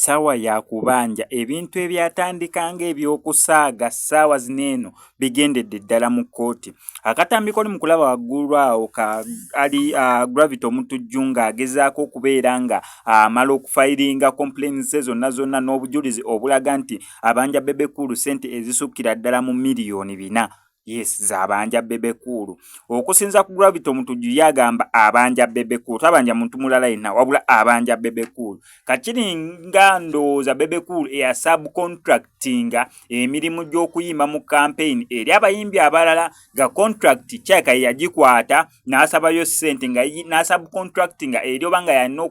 Ssaawa ya kubanja ebintu ebyatandika ng'ebyokusaaga ssaawa zino eno bigendedde ddala mu kkooti. Akatambi k'oli mu kulaba waggulu awo ka ali Gravity Omutujju ng'agezaako okubeera nga amala okufayiringa complaints ze zonna zonna n'obujulizi obulaga nti abanja Bebe Cool ssente ezisukkira ddala mu 4,000,000. Yes, z'abanja Bebe Cool. Okusinza ku Gravity Omutujju ye agamba abanja Bebe Cool, tabanja muntu mulala yenna wabula abanja Bebe Cool. Kakiri nga ndowooza Bebe Cool eya subcontractinga emirimu gy'okuyimba mu campaign eri abayimbi abalala nga contract kyaka yagikwata n'asabayo ssente nga n'asubcontractinga eri oba nga yalina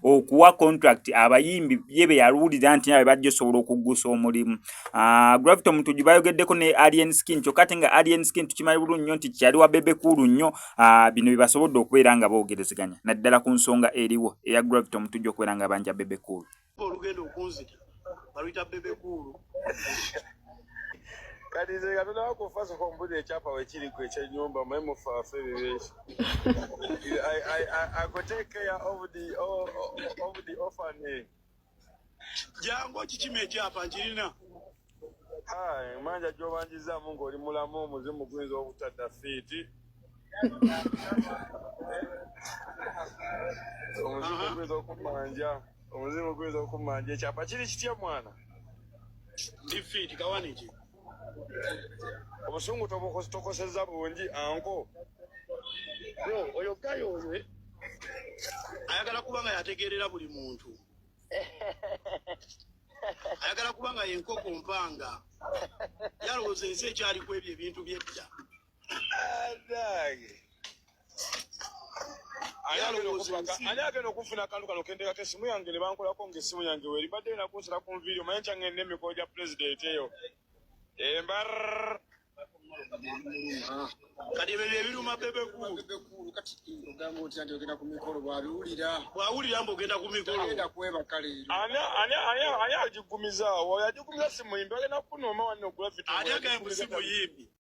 okuwa contract abayimbi ye be yaluwulira nti nabe bajja osobola okuggusa omulimu. Gravity Omutujju bayogeddeko ne Alien Skin, kyokka ate nga Alien Skin tukimanyi bulungi nnyo nti kyali wa Bebe Cool nnyo. Bino bye basobodde okubeera nga boogerezeganya naddala ku nsonga eriwo eya Gravity Omutujju okubeera nga banja Bebe Cool. Olugenda okunzita baluyita Bebe Cool. Kati nze nga tonaba kufa, soka ombulira ekyapa wekiriku ekyenyumba mwe mufaafe ebibeki. I go take care of the orphan. Jangu okikima, ekyapa nkirina. Manja gy'obanjizaamu ng'oli mulamu, omuzimu guyinza obutadda fiiti. Omuzimu guyinza okumanja, omuzimu guyinza okumanja. Ekyapa kiri kitya, mwana? Ndi fiiti kawaniki. Obusungu tokosezza bungi, anko. Bro, oyo gayo oyo ayagala kuba nga yategeerera buli muntu, ayagala kuba nga yenkoko mpanga, yalowooza ensi ekyaliku ebyo ebintu byedda. Adange. Ani agenda okufuna akantu kano kentekako esimu yange ne bankolako ng'essimu yange weeri mbadde ena kunsala ku nviiri? Omanye nkyangenda emikolo gya pulezidenti eyo embar. Kati ebyo byebiruma Bebe Cool. Bebe Cool kati ogamba otya nti ogenda ku mikolo bw'abiwulira? Bw'awulira mbu ogenda ku mikolo. Tagenda kwebaka leero. Ani agigumizaawo? Oyo agigumiza si muyimbi, bagenda kunooma wanno Gravity. Ani agambye mbu si muyimbi?